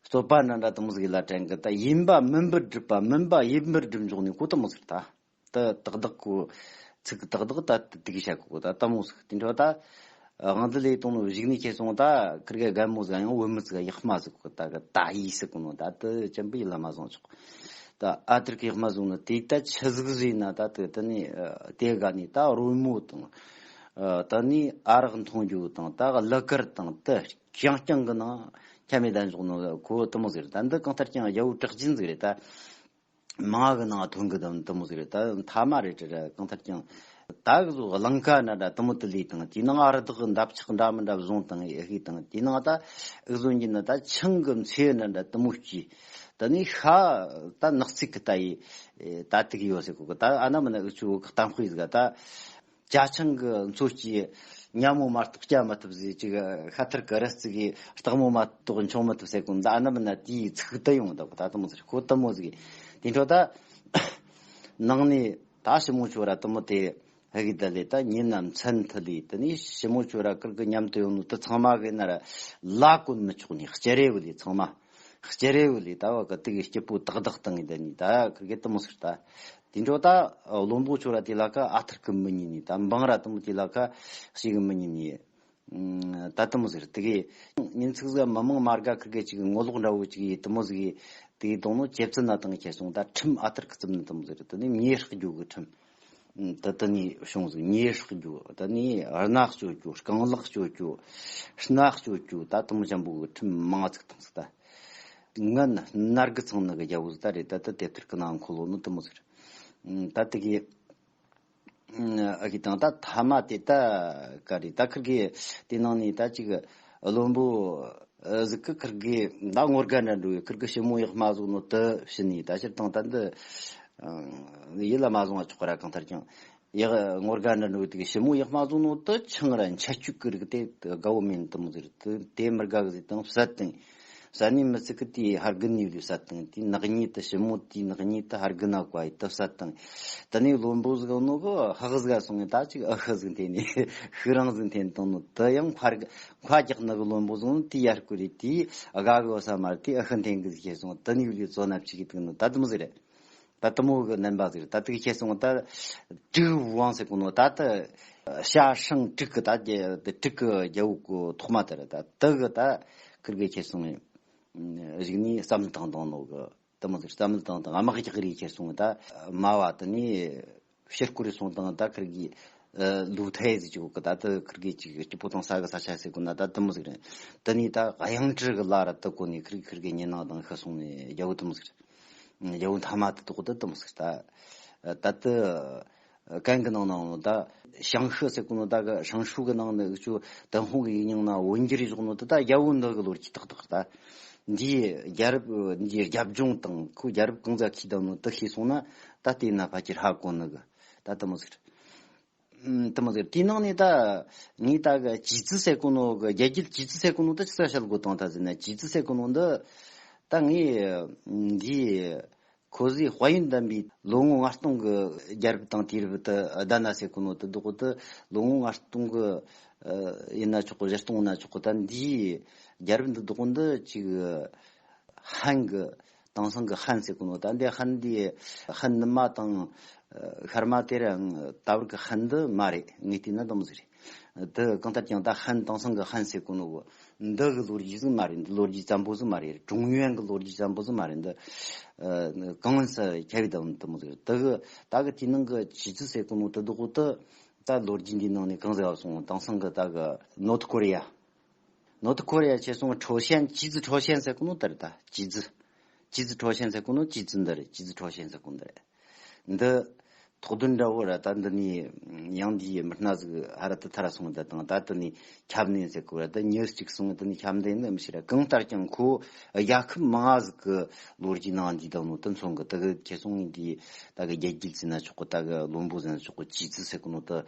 རྩོད་པ་འདྲ་འདྲ་དུ་མོ་ཟིག་ལ་དྲན་གི་ད་ཡིན་པ་མིན་པར་སྒྲུབ་པ་མིན་པ་ཡིན་པར་སྒྲུབ་འཇོག་ནི་ཁོ་དུ་མོ་ཟིག་ད། ད་ཏག་ཏག་གོ་ཚིག་ཏག་ཏག་ད་དེ་གི་བཤད་གོ་ད་དུ་མོ་ཟིག་དེ་འདྲ་ད་དབང་འདི་ལས་གཏོང་ནོ་གཞིགས་ནི་ཁྱེར་སོང་ད་ཁིར་གི་རྒན་མོ་ཟིག་ཡང་བུད་མེད་ཟིག་ཡག་མ་ཟིག་གོ་ད་གི་ད་ཡིས་ཟིག་གོ་ནོ་ད་དུ་ཅན་པི་ཡི་ལ་མ་བཟང་ཆོག་ད་ཨ་ཐུར་གི་ཡག་མ་བཟུང་ནི་དེ་ད་ཆི་ཟིག་ཟིག་ན་ད་དེ་ད་ནི་དེ་ག་ནི་ད་རོལ་མོ་དང་ད་ནི་ཨ་རག་འཐུང་རྒྱུ་དང་ད་གླུ་གར་དང་དུ་རྐྱང་རྐྱང་གི་ནང་ཁྱམ་མེ་ད་འཇོག་ནོ་ཁོ་དུ་མོ་ཟིག་རེད། ད་འདི་གང་ལྟར་ཀྱང་རྒྱལ་པོ་གྲགས་ཅན་ཟིག་རེད་ད། མང་གི་ནང་ཐོན་གི་དང་དུ་མོ་ཟིག་རེད། ད་ཐ་མ་རེད་དྲ་གང་ལྟར་ཀྱང་ད་གི་བཟོ་གླིང་ཁ་ན་འདྲ་དུ་མོ་དུ་ལི་དང་དེ་ནང་ཨ་ར་དག་གི་འདབ་ཆགས་འདྲ་མི་འདྲ་བཟུང་དང་ཡེ་ཤི་དང་དེ་ནང་ད་གི་བཟོ་གྱི་ན་ད་ཆང་གི་མཚེ་ན་འདྲ་དུ་མོ་སྐྱིད། ད་ནི་ཤ་ད་ནག་ཚིག་གི་ད་ཡི་ད་དུ་གི་ཡོད་ཟེར་གོ་གི་ད་ཨ་ན་མི་ན་འུ་ཆུ་གི་གཏམ་དཔེ་ཟིག་ད། ཅ་ཆང་གི་མཚོ་སྐྱེས་ཉ་མོ་མ་གཏོགས་སྐྱ་མི་ཐུབ་ཟེར་ཅིག་ཤ་ཐར་གི་རི་རྩི་གི་སྟག་མོ་མ་གཏོགས་མཆོང་མི་ཐུབ་ཟེར་གོ་ད་ཨ་ནི་མིན་ན་དེའི་ཚིག་ཏུ་ཡོང་ད་གོ་ད་དུ་མོ་ཟེར་ཁོ་དུ་མོ་ཟིག་དེ་འཕྲོ་ད་ནང་ནས་ད་ཞི་མོ་ཆོ་ར་དུ་མོ་དེ་ཧ་གི་ད་ལེ་ད་ཉིན་ན་མཚན་ཐུ་ལི་དེ་ནས་ཞི་མོ་ཆོ་ར་ཀིར་གི་མཉམ་དུ་ཡོང་ནོ་དུ་ཚང་མ་གི་ན་ར་ལ་གོན་མི་ཆོག་ནི་སྤྱི་རེ་བུ་ལི་ཚང་མ་སྤྱི་རེ་བུ་ལི་ད་བ་གི་དུ་གི་སྐྱིད་པོ་ཏག་ཏག་བཏང་གི་ད་ནི་ད་ཀིར་གི་དུ་མོ་ཟེར་ད། དེ་འཕྲོ་ད་བློན་པོ་ཆོ་ར་དེ་ལ་ཁ་ཨ་ཐུར་གི་མི་ཉན་ནི་ད་འབངས་ར་དུ་མོ་དེ་ལ་ཁ་ཞིག་གི་མི་ཉན་ནི། ད་དུ་མོ་ཟེར་དེ་གི་ཉིན་ཚིག་ཟ་མི་མང་མ་དགའ་ཁིར་གི་ཅིག་ངོ་ལོག་འདྲ་བོ་ཅིག་ཡི་དུ་མོ་ཟིག་གི་དེ་གི་དོང་ནོ་ཇེ་བཙུན་ན་དང་ཁྱེར་སོང་ད་ཁྲིམས་ཨ་ཐུར་གི་བཙུམ་ནི་དུ་མོ་ཟེར་དེ་ནི་ཉེས་སྲེག་རྒྱུ་གི་ཁྲིམས། ད་དུ་ནི་བྱུང་ཟིག་ཉེས་སྲེག་རྒྱུ་ད་ནི་རྣ་གཅོད་རྒྱུ་རྐང་ལག་གཅོད་རྒྱུ་སྣ་གཅོད་རྒྱུ་ད་དུ་མོ་ཅན་པོ་གི་ཁྲིམས་མང་ཚིག་དང་ཟིག་ད། ངན་ནར་གི་ཚང་ནི་གི་རྒྱལ་པོ་ཟིག་ད་རེད། ད་ད་དེབ་ཐེར་གི་ནང་འཁོད་ལོ་ནི་དུ་མོ་ཟིག་རེད། ད་དེ་གི་ ཨ་གི་དང་ད་ཐ་མ་དེ་ད་ག་རེ་ད་ཁིར་གི་དེ་ནང་ནས་ད་ཅིག་བློན་པོ་ཨ་ཟིག་གི་ཁིར་གི་ད་ངོ་དགའ་འདྲ་འགྲོ་ཡི་ཁིར་གི་ཞི་མོ་ཡག་མ་བཟུང་ནོ་དུ་ཕྱི་ནས་ད་ཕྱིར་དང་ད་འདི་ཡིད་ལ་མ་བཟུང་བ་ཆོག་ག་ར། གང་ལྟར་ཀྱང་ཡག་ངོ་དགའ་འདྲ་འགྲོ་ཡི་དེ་གི་ཞི་མོ་ཡག་མ་བཟུང་ནོ་དུ་ཆང་ར་འཆལ་སྤྱོད་ཀི་རིགས་དེ་དགའ་བོ་མིན་དུ་མོ་ཟེར་དུ་དེ་མི་དགའ་གི་ཟེར་དང་བསད་དང་། བསད་ནས་མི་ཚིག་གི་དེའི་ཧར་གི་ནས་ལུས་བསད་དང་དེའི་ནག་ཉེས་དུ་ཞི་མོ་དེའི་ནག་ཉེས་དུ་ཧར་གི་ན་བཀའ་ཡི་དུ་བསད་དང་། དེ་ནས་བློན་པོ་ཟིག་ནོ་གི་ཧག་ཟིག་སོང་ངས་ད་ཅིག་ཨ་ཧི་ཟིག་འཐེན་ནས་ཤི་རང་ཟིག་འཐེན་བཏང་ནོ་དུ་ཡང་མཁའ་མཁའ་རྒྱག་ནི་གི་བློན་པོ་ཟིག་ནོ་དེའི་ཡར་སྐུ་རེད་དེའི་དགའ་གི་བ་ས་མར་དེའི་ཨ་ཧི་འཐེན་གི་ཟིག་ཁྱེར་སོང་དེ་ནས་ལུས་བཙོ་ན་ཕྱི་གི་དུ་ནོ་ད་དུ་མོ་ཟིག་རེད། ད་དུ་མོ་གི་རྣམ་པ་ཟིག་རེད། ད་དུ་གི་ཁྱེར་སོང་ད་དྲུག་དབང་ཟེར་གོ་ནོ་ད་དུ་ཤ་ཧྲང་དྲུག་གི་ད་དྲུག་གི་རྒྱལ་པོ་གི་ཐོག་མ་དེ་རེད། ད་དུ་གི་ད་ཁིར་གི་ཁྱེར་སོང་ངས་གཞུག་ནས་བསམ་བློ་བཏང་བཏང་ནོ་གི་དུ་མོ་ཟིག་བསམ་བློ་བཏང་བཏང་དམག་རྒྱག་རེས་ཁྱེར་སོང་ད་མ་བ་དུ་ནས་ཕྱིར་སྐོར་རེ་སོང་དང་ད་ཁིར་གི་ལུག་ཐའི་ཟིག་ཅིག་གི་ད་དུ་ཁིར་གི་ཅིག་སྐྱིད་པོ་དང་ས་གི་ས་ཆ་ཟེར་གོ་ན་ད་དུ་མོ་ཟིག་རེད། དུ་ནས་ད་གཡང་ཁྲི་གི་ལ་ར་དུ་གོ་ནས་ཁིར་གི་ཁིར་གི་ཉེ་ནང་དང་ཤི་སོང་ནས་རྒྱལ་པོ་དུ་མོ་ཟིག་རེད། རྒྱལ་པོ་མཐའ་མ་དེ་དོག་དེ་དུ་མོ་ཟིག་ད། ད་དུ་གན་གི་ནང་ནང་ད་ཞང་ཤུ་ཟེར་གོ་ནོ་ད་གི་ཞང་ཤུ་གི་ནང་ནས་འུ་ཆོ་ཏུན་ཧོང་གི་ཡིག་རྙིང་ན་བོད་འགྱུར་བཞག་ནོ་དེ་ད་རྒྱལ་པོ་འདི་གི་ལོ་རྒྱུས་ཏག་ཏག་ད། འདིའི་རྒྱལ་རབས་འདིའི་རྒྱབ་ལྗོངས་དང་ཁོ་རྒྱལ་རབས་གང་ཟག་ཁྱི་དང་ནོ་དུ་ཤེས་སོང་ན་ད་དེ་ན་ཕ་ཁྱི་ཧ་གོ་ནི་གི་ད་དུ་མོ་ཟིག་རེད། ཨུམ། དེ་མོ་ཟེར། དེའི་ནང་ནས་ད་ངས་ད་གི་ཅི་ཙི་ཟེར་གོ་ནོ་གི་རྒྱ་རྒྱུད་ཅི་ཙི་ཟེར་གོ་ནོ་ད་ཅི་ཙི་བཤད་དགོས་དང་ད་ཟེར་ན་ཅི་ཙི་ཟེར་གོ་ནོ་འདི་ད་ངས་འདི་ཁོ་ཟིག་དཔལ་ཡོན་ལྡན་པའི་ལོ་ངོ་ལྔ་སྟོང་གི་རྒྱལ་རབས་དང་དུས་རབས་དུ་ད་ན་ཟེར་གོ་ནོ་དུ་འདུག་གོ་དུ་ལོ་ངོ་ལྔ་སྟོང་གི་ཡིན་ན་ཆོག་གོ་བཞི་སྟོང་ཡིན་ན་ཆོག་གོ་ད་འདིའི་རྒྱལ་རབས་འདི་འདུག་གོ་འདི་ཅིག་ཧན་གི་དེང་སང་གི་ཧན་ཟེར་གོ་ནོ་ད་འདི་ཧན་འདི་ཧན་ནུ་མ་དང་ཤར་མ་དེ་རང་ད་བར་གི་ཧན་འདི་མ་རེད། ངས་བལྟས་ན་དེ་མོ་ཟིག་རེད། འདི་གང་ལྟར་ཀྱང་ད་ཧན་དེང་སང་གི་ཧན་ཟེར་གོ་ནོ་གི་འདི་གི་ལོ་རྒྱུས་ཟིག་མ་རེད། འདི་ལོ་རྒྱུས་བཙན་པོ་ཟིག་མ་རེད། ཀྲུང་ཡོན་གི་ལོ་རྒྱུས་བཙན་པོ་ཟིག་མ་རེད། འདི་གང་ས་ཁྱབ་བསྡད་དེ་མོ་ཟིག་རེད། དེ་གི་ད་གི་དེའི་ནང་གི་ཅི་ཙི་ཟེར་གོ་ནོ་དེ་འདུག་གོ་དེ་ད་ལོ་རྒྱུས་འདིའི་ནང་ནས་གང་ཟེར་བ་སོང་དེང་སང་གི་ད་གི་ནོར་ཐ་ཀོ་རི་ཡ། ནོར་ཐ་ཀོ་རི་ཡ་ཁྱེར་སོང་ཁྲོ་ཤན་ཅི་ཙི་ཁྲོ་ཤན་ཟེར་གོ་ནོ་དེ་རེད། ད་ཅི་ཙི་ཅི་ཙི་ཁྲོ་ཤན་ཟེར་གོ་ནོ་ཅི་ཙི་འདི་རེད། ཅི་ཙི་ཁྲོ་ཤན་ཟེར་གོ་འདི་རེད། འདི་ཐོག་དོན་འདྲ་བོ་ར་ད་འདི་ནས་ཡང་འདིའི་མི་སྣ་ཟིག་ཧ་ར་དུ་ཐ་ར་སོང་ད་དང་ད་དུ་ནས་ཁྱབ་ནས་ཟེར་གོ་ར་ད་ཉེར་གཅིག་སོང་དུ་ནས་ཁྱབ་འདི་ནི་མི་ཤེས་ར། གང་ལྟར་ཀྱང་ཁོ་རྒྱལ་ཁབ་མང་ང་ཟིག་གི་ལོ་རྒྱུས་ནང་འདི་དང་ནོ་དུ་མཚོན་གི་དུ་གི་ཁྱེར་སོང་འདི་ད་གི་རྒྱལ་རྒྱུད་ཟེར་ན་ཆོག་གི་ད་གི་བློན་པོ་ཟེར་ན་ཆོག་གི་ཅི་ཙི་ཟེར་གོ་ནོ་དུ།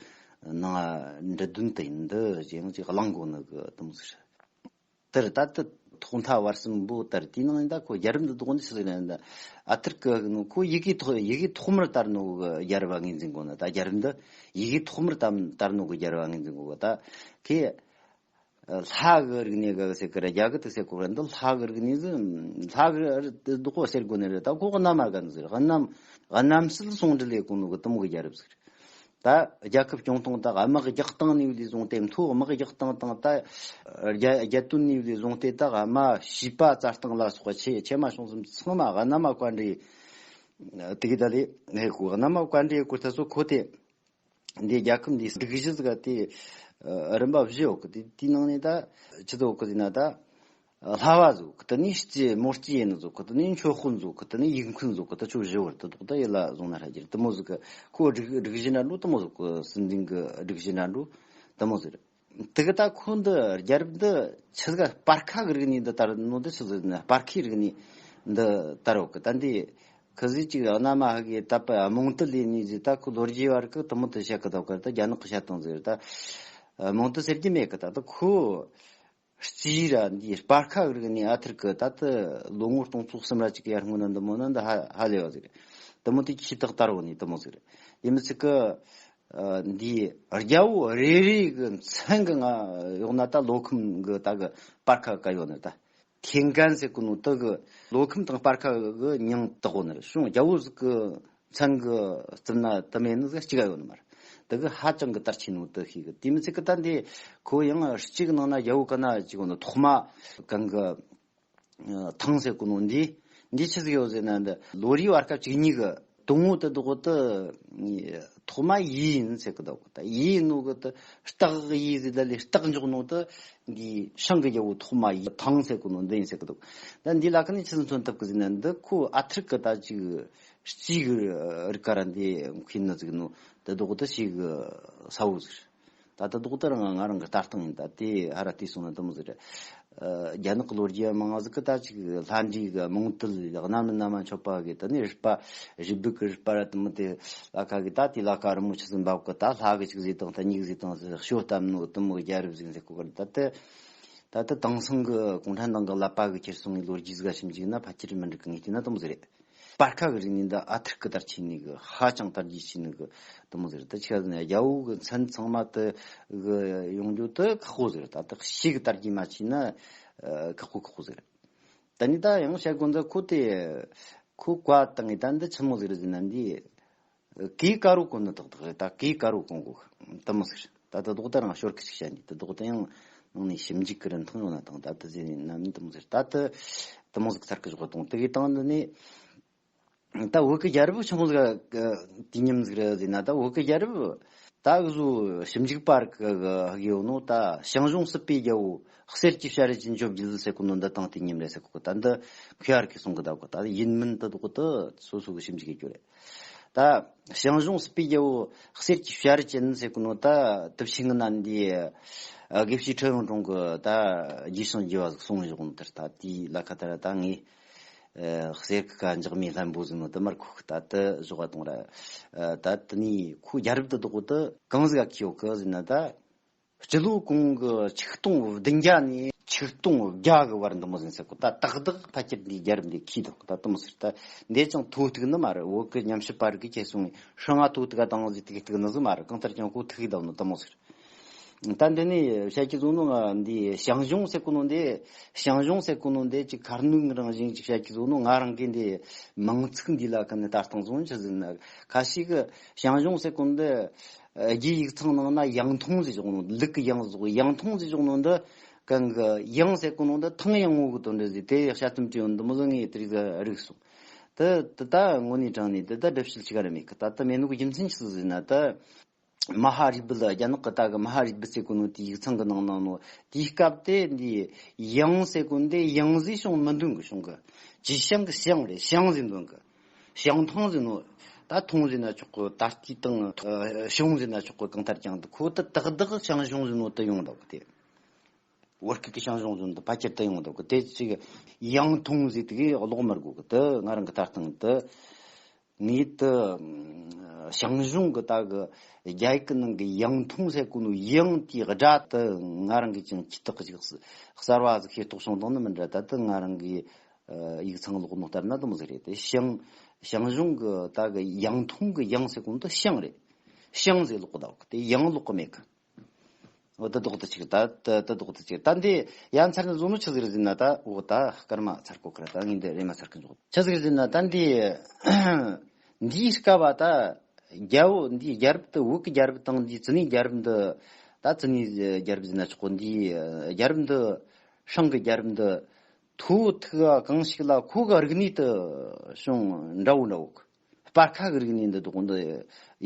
ནང་འབྲི་དོན་དེ་ཡིན་འདི་གཞན་ཅིག་གླེང་དགོས་ནི་གི་དེ་མོ་ཟིག་རེད། དེར་ད་ལྟ་ཐོག་མཐའ་བར་གསུམ་པོ་ལྟར་དེའི་ནང་ད་ཁོ་རྒྱལ་རབས་འདི་དོག་ནི་ཆི་ཟིག་རེད་ད། ཨ་ཐུར་གི་ནོ་ཁོ་ཡི་གེ་ཐོག་ཡི་གེ་ཐོག་མར་དར་ནོ་གི་རྒྱལ་རབས་ངོས་འཛིན་དགོས་ན་ད་རྒྱལ་རབས་འདི་ཡི་གེ་ཐོག་མར་དར་དར་ནོ་གི་རྒྱལ་རབས་ངོས་འཛིན་དགོས་གི་ད་ཁེ། ལྷ་གི་རིག་གནས་གི་ཟེར་གི་ར་རྒྱ་གི་དེ་ཟེར་གོ་ར་འདི་ལྷ་གི་རིག་གནས་ཟིག་ལྷ་གི་རིག་དོག་གོ་ཟེར་གོ་ནི་རེད། ད་ཁོ་གི་གནའ་མ་ག་ནི་ཟིག་རེད། གནམ་གནམ་སྲིད་ཟུང་འབྲེལ་ལས་གོ་ནོ་གི་དེ་མོ་གི་རྒྱལ་རབས་ཟིག་རེད། ད་རྒྱལ་ཁབ་སྐྱོང་སྟངས་དང་དམག་རྒྱག་སྟངས་ནས་བུད་ལས་བཟུང་སྟེ་མཐོ་དམག་རྒྱག་སྟངས་དང་ད་རྒྱ་རྒྱལ་དོན་ནས་བུད་ལས་བཟུང་སྟེ་ད་དམག་བྱིས་པ་བཙའ་སྟངས་ལ་སོགས་པ་ཆེ་ཆེ་མ་ཆུང་གསུམ་ཚང་མ་གནའ་མ་བཀའ་འདྲི་དེ་གི་ད་ལས་ཧེ་ཁོ་གནའ་མ་བཀའ་འདྲི་གོ་ཐ་སོ་ཁོ་དེ། འདི་རྒྱལ་ཁབ་འདི་སྒྲིག་གཞི་ཟིག་ག་དེ་རིམ་པ་བཞི་ཡོད་གི། དེ་དེའི་ནང་ནས་ད་ཆི་ཟིག་ཡོད་གི་ཟེར་ན་ད་ལྷ་བ་ཟིག་གི། དེ་ནས་སྤྱི་མོ་སྤྱི་ཡིན་ཟིག་གི། དེ་ནས་མཆོད་དཔོན་ཟིག་གི། དེ་ནས་ཡིག་མཁན་ཟིག་གི། ད་ཆོ་བཞི་བར་དུ་དོག་ད་ཡིད་ལ་བཟུང་ན་ཧྲ་རྒྱུ་རེད། དེ་མོ་ཟིག་གི་ཁོ་སྒྲིག་སྒྲིག་གཞི་འདྲ་འགྲོ་དེ་མོ་ཟིག་གི། སྲིད་འཛིན་གི་སྒྲིག་གཞི་འདྲ་འགྲོ་དེ་མོ་ཟིག་རེད། དེ་གི་ད་ཁོ་འདི་རྒྱལ་རབས་འདི་ཆི་ཟིག་སྤར་ཁ་གི་རིག་གནས་འདི་དར་ནོ་འདི་ཆི་ཟིག་ན་སྤར་ཁའི་རིག་གནས་འདི་དར་ཡོད་གི། ད་འདི་ཁི་ཟིག་ཅིག་གནའ་མ་ཧ་གི་ད་པ་རྨོངས་དད་ལས་ནི་ཟིག་ད་ཁོ་ལོ་རྒྱུས་བར་གི་དེ་མོ་དེ་བཤད་གི་ད་གི་ད་རྒྱ་ནག་གི་བཤད་སྟངས་ཟིག་རེད། ད་རྨོངས་དད་ཟེར་རྒྱུ་མེད་གི། ད་ད་ཁོ་རྩིས་ར་འདི་སྤར་ཁ་གི་རིག་གནས་ཨ་ཐུར་གི་ད་ད་ལོ་ངོ་སྟོང་ཚོ་གསུམ་ར་ཅིག་ཡར་སྔོན་ན་འདི་མོ་ན་འདི་ཧ་ཧ་ལས་བ་ཟིག་རེད། དེ་མོ་དེ་ཁྱི་དག་དར་བ་ནི་དེ་མོ་ཟིག་རེད། ཡིན་མི་ཚིག་གི། ཨ། འདིའི་རྒྱལ་པོ་རེ་རེ་གི་མཚན་གི་ང་ཡོང་ན་ད་ལོ་ཁམས་གི་ད་གི་སྤར་ཁ་ག་ཡོད་ནི་ད། ཐེན་ཀན་ཟེར་གོ་ནོ་ད་གི་ལོ་ཁམས་དང་སྤར་ཁ་གི་མྱིང་བཏགས་གོ་ནི་རེད། བྱུང་རྒྱལ་པོ་ཟིག་གི་མཚན་གི་རྩིབ་ན་དུ་མེད་ནི་ཟིག་གཅིག་ག་ཡོད་ནི་མ་རེད། ད་གི་ཧ་ཅང་གི་དར་ཆེ་ནོ་ད་ཤེས་གི། དེ་མི་ཚིག་གི་ད་འདི་ཁོ་ཡང་གཅིག་ནང་ན་རྒྱལ་པོ་ག་ན་གཅིག་གོ་ནོ་ཐོག་མ་གང་གི། ཐང་ཟེར་གོ་ནོ་འདི། འདི་ཆི་ཟིག་ཡོད་ཟེར་ན་འདི་ལོ་རེའི་བར་སྐབས་བཅུ་གཉིས་གི་དང་པོ་དེ་དག་དེ་ཐོག་མ་ཡི་ཡིན་ཟེར་གི་འདུག་ད་ཡི་ཡིན་ནོ་གི་དེ་སྟག་གི་ཡི་ཟེར་ད་ལས་སྟག་འཇོག་ནོ་དེ་འདི་ཤང་གི་རྒྱལ་པོ་ཐོག་མ་ཡི་ཐང་ཟེར་གོ་ནོ་འདི་ཡིན་ཟེར་གི་འདུག་ད་འདི་ལ་ཁ་ནས་ཆི་ཟིག་མཚོན་ཐུབ་གི་ཟེར་ན་འདི་ཁོ་ཨ་ཐུར་གི་ད་ཅིག་རྩིས་གི་རིགས་ག་ར་འདི་མཁས་ནི་ཟིག་ནོ། དེ་ལྡོག་ཏུ་ཞིག་ས་བོ་ཟིག་ད་དེ་ལྡོག་ཏུ་རང་ང་རང་གི་ལྟ་སྟངས་ཡིན། ད་དེ་ཧ་ར་དེ་སོང་ན་དེ་མོ་ཟིག་རེད། རྒྱ་ནག་གི་ལོ་རྒྱུས་མང་ང་ཟིག་གི་ད་ཅིག་ལྷ་འདྲེ་གི་རྨོངས་དད་རྣམ་སྨིན་རྣམ་མ་འཆོལ་པ་གི་དེ་ནས་རུས་པ་རུས་སྦལ་གི་རུས་པ་ར་དེ་མོ་དེ་ལ་ཁ་གི་ད་དེ་ལ་ཁ་རི་མོ་ཆི་ཟིག་འབབ་གི་ད་ལྷ་གི་ཅིག་ཟིག་དང་ད་མྱིག་ཟིག་དང་ཟིག་ཞོ་གཏམ་ནོ་དེ་མོ་གི་རྒྱལ་རབས་ཟིག་ཟེར་གོ་གི་རེད། ད་དེ། ད་ལྟ་དེང་སང་གི་གུང་ཁྲན་ཏང་གི་ཀླད་པ་གི་ཁྱེར་སོང་བའི་ལོ་རྒྱུས་ཟིག་ག་ཞིབ་འཇུག་ན་ཕལ་ཆེར་མི་འགྲིག་གི་ངས་བལྟས་ན་དེ་མོ་ཟིག་རེད། སྤར་ཁ་གི་རིག་གནས་འདི་ཨ་ཐུར་གི་དར་ཆེ་ནི་གི་ཧ་ཅང་དར་རྒྱས་ཆེ་ནི་གི་དེ་མོ་ཟིག་རེད། ད་ཆི་ག་ཟེར་ན་རྒྱལ་པོ་གི་མཚན་ཚང་མ་དེ་གི་ཡོང་རྒྱུ་དེ་ཁག་པོ་ཟིག་རེད། ད་ལྟ་ཞིག་གི་དར་རྒྱས་མ་ཆེ་ན་ཁག་པོ་ཁག་པོ་ཟིག་རེད། ད་ནི་ད་ཡང་བཤད་དགོས་འདི་ཁོ་དེ་ཁོ་བཀའ་བཏང་ངས་ད་འདི་ཆི་མོ་ཟིག་རེད་ཟེར་ན་འདི། གོས་དཀར་པོ་གོན་ནི་ཏག་ཏག་རེད། ད་གོས་དཀར་པོ་གོན་དགོས་དེ་མོ་ཟིག་རེད། ད་ད་ལྡོག་ད་རང་ཞོར་གི་ཅིག་བཤད་འདི་ད་ལྡོག་ད་ཡང་ནང་ནས་ཞིབ་འཇུག་གི་རིན་ཐང་ཡོད་ན་དང་ད་ད་ཟེར་ནམ་ནི་དེ་མོ་ཟིག་རེད། ད་ད་དེ་མོ་ཟིག་ཚར་གི་ཞོག་དང་དེ་གི་སྟེང་འདི་ནས་ད་བོད་གི་རྒྱལ་རབས་ཆི་མོ་ཟིག་དུས་མཉམ་ཟིག་རེད་ཟེར་ན་ད་བོད་གི་རྒྱལ་རབས་ད་གི་བཟོ་ཞིབ་འཇུག་པ་རིག་གི་ཡོད་ནོ་ད་ཞང་ཞུང་སྲིད་པའི་རྒྱལ་པོ་གསེར་གྱི་བྱ་རི་ཅན་བཅོ་བརྒྱད་ཟེར་གོ་ནོ་འདི་དང་དུས་མཉམ་རེད་ཟེར་གོ་གི་ད་འདི་ཁོ་ཡར་གི་གསུང་གི་ད་གོ་ད་ཡིན་མིན་དེ་དག་དེ་སོ་སོ་གི་ཞིབ་འཇུག་གི་རྒྱུ་རེད། ད་ཞང་ཞུང་སྲིད་པའི་རྒྱལ་པོ་གསེར་གྱི་བྱ་རི་ཅན་ཟེར་གོ་ནོ་ད་དུབ་ཆེན་གི་ན་འདི་དགེ་བཤེས་ཁྲི་ཡོང་ཀྲུང་གི་ད་རྗེས་ཤིང་རྒྱས་པ་ཟིག་གསུང་བཞག་ནོ་དེར་ད་དེའི་ལ་ཁ་ད་ར་ད་ངས་གསེར་གི་ཁ་འཇག་མའི་ལྷུན་པོ་ཟིག་ནོ་དེ་མར་ཁུག་ད་དེ་བཞག་པ་དང་ར་ད་དེ་ནས་ཁོ་རྒྱལ་རབས་དེ་དག་དེ་གང་ཟིག་ག་ཁེལ་ཡོད་གི་ཟེར་ན་ད། སྤྱི་ལོ་གོང་གི་ཆིག་སྟོང་བདུན་བརྒྱ་ནས་ཆིག་སྟོང་བརྒྱ་གི་བར་འདི་མོ་ཟིན་ཟེར་གོ་ད་ཏག་ཏག་ཕལ་ཆེར་འདི་རྒྱལ་རབས་འདི་ཁེལ་འདུག་ད་དེ་མོ་ཟེར་ད་འདི་ཅང་ཐོ་ཐུག་ནི་མ་རེད། བོད་ཀྱི་ཉམས་ཞིབ་པ་རིགས་ཀྱིས་ཁྱེར་སོང་ངས་ཧྲང་ང་ཐོ་ཐུག་ག་དང་ཟིག་ཐུག་ཐུག་ནི་ཟིག་མ་རེད། གང་ལྟར་ཀྱང་ཁོ་ཐུག་གི་འདུག་ནི་དེ་མོ་ཟེར། ད་འདི་ནས་བཤད་ཀྱི་བཟོ་ནོ་ང་འདི་ཞང་ཞུང་ཟེར་གོ་ནོ་འདི་ཞང་ཞུང་ཟེར་གོ་ནོ་འདི་ཅིག་ཁར་ནུག་རང་བཞིན་ཅིག་བཤད་ཀྱི་བཟོ་ནོ་ང་རང་གི་འདི་མིང་ཚིག་འདི་ལ་ཀ་ནས་ལྟ་སྟངས་བཟོ་ཆི་ཟིག་ན་ཁ་ཤས་ཀྱི་ཞང་ཞུང་ཟེར་གོ་ནོ་འདི། རྒྱའི་ཡིག་ཚང་ནང་ན་ཡང་ཐུང་ཟེར་བཞག་ནོ་ལུག་གི་ཡང་ཟེར་ཡང་ཐུང་ཟེར་བཞག་ནོ་འདི་གང་གི་ཡང་ཟེར་གོ་ནོ་འདི་ཐང་ཡང་ངོ་གི་དོན་འདྲ་ཟིག་དེ་ཡག་བཤད་ཐུམ་ཅི་ཡོད་འདི་མོ་ཟིག་ངས་དེ་རིགས་རིག་སོང་། དེ་དེ་ད་དངོས་གནས་དྲང་ནས་དེ་ད་སྒྲུབ་བྱེད་ཅི་ག་ར་མེད་གི། ད་ལྟ་མེད་ནོ་གི་རྒྱུ་མཚན་ཅི་ཟིག་ཟེར་ན་ད་མ་ཧཱ་རི་བུད་རྒྱ་ནག་གི་ད་གི་མ་ཧཱ་རི་བུད་ཟེར་གོ་ནོ་དེ་ཡིག་ཚང་གི་ནང་ན་ནོ་དེའི་སྐབས་དེ་འདི་ཡང་ཟེར་གོ་འདི་ཡང་ཟེར་བྱུང་མི་འདོན་གི་བྱུང་གི་ཅི་ཞང་གི་ཞང་རེད་ཞང་ཟེར་འདོན་གི། ཞང་ཐང་ཟེར་ནོ། ད་ཐུང་ཟེར་ན་ཆོག་གི། ད་ལྟའི་དང་ཞང་ཟེར་ན་ཆོག་གི། གང་ལྟར་ཀྱང་འདི་ཁོ་ད་ཏག་ཏག་ཞང་ཞུང་ཟེར་ནོ་ད་ཡོང་འདུག་གི་དེ། བོད་སྐད་ཀྱི་ཞང་ཞུང་ཟེར་ནོ་ད་ཕལ་ཆེར་ད་ཡོང་འདུག་གི། དེ་ཅིག་ཡང་ཐུང་ཟེར་དེ་གི་ཀློག་མི་དགོས་གི། དེ་ང་རང་གི་ལྟ་སྟངས་དེ་ངས་དེ་ཞང་ཞུང་གི་ད་གི་རྒྱ་ཡིག་གི་ནང་གི་ཡང་ཐུང་ཟེར་གོ་ནོ་ཡང་དེའི་སྒྲ་དེ་ང་རང་གི་ཅིག་ཅི་ཐག་ཅིག་གསར་བ་ཟིག་ཤེས་རྟོགས་བྱུང་དང་ནི་མི་འདྲ། ད་དེ་ང་རང་གི་ཡིག་ཚང་ཀློག་ནོ་ལྟར་ན་དེ་མོ་ཟིག་རེད། དེ་ཞང་ཞང་ཞུང་གི་ད་གི་ཡང་ཐུང་གི་ཡང་ཟེར་གོ་ནོ་དེ་ཞང་རེད། ཞང་ཟེར་ཀློག་གི་ད་གི་དེ་ཡང་ཀློག་གི་མེད་གི། འོ་ད་ལྡོག་ཏུ་ཅིག་ད་ད་ད་ལྡོག་ཏུ་ཅིག་ད་འདི་ཡ་མཚར་ནི་བཟོ་ནོ་ཆི་ཟིག་རེད་ཟེར་ན་ད་འོ་ད་སྐར་མ་ཚར་གོ་ཁར་ད་ངས་འདི་རེ་མ་ཚར་གི་འཇོག་ཆི་ཟིག་རེད་ཟེར་ན་ད་འདི་འདིའི་སྐབས་བ་ད་རྒྱལ་པོ་འདིའི་རྒྱལ་རབས་དེ་བོད་ཀྱི་རྒྱལ་རབས་དང་འདིའི་ཙི་ནིའི་རྒྱལ་རབས་འདི་ད་ཙི་ནིའི་རྒྱལ་རབས་ཟེར་ན་ཆོག་གོ། འདིའི་རྒྱལ་རབས་འདི་ཧྲང་གི་རྒྱལ་རབས་འདི་ཐོ་ཐུག་ག་གང་ཞིག་ལ་ཁོ་གི་རིག་གནས་དེ་བྱུང་འདྲ་བོ་འདྲ་བོ་གི། སྤར་ཁ་གི་རིག་གནས་འདི་དག་འདི་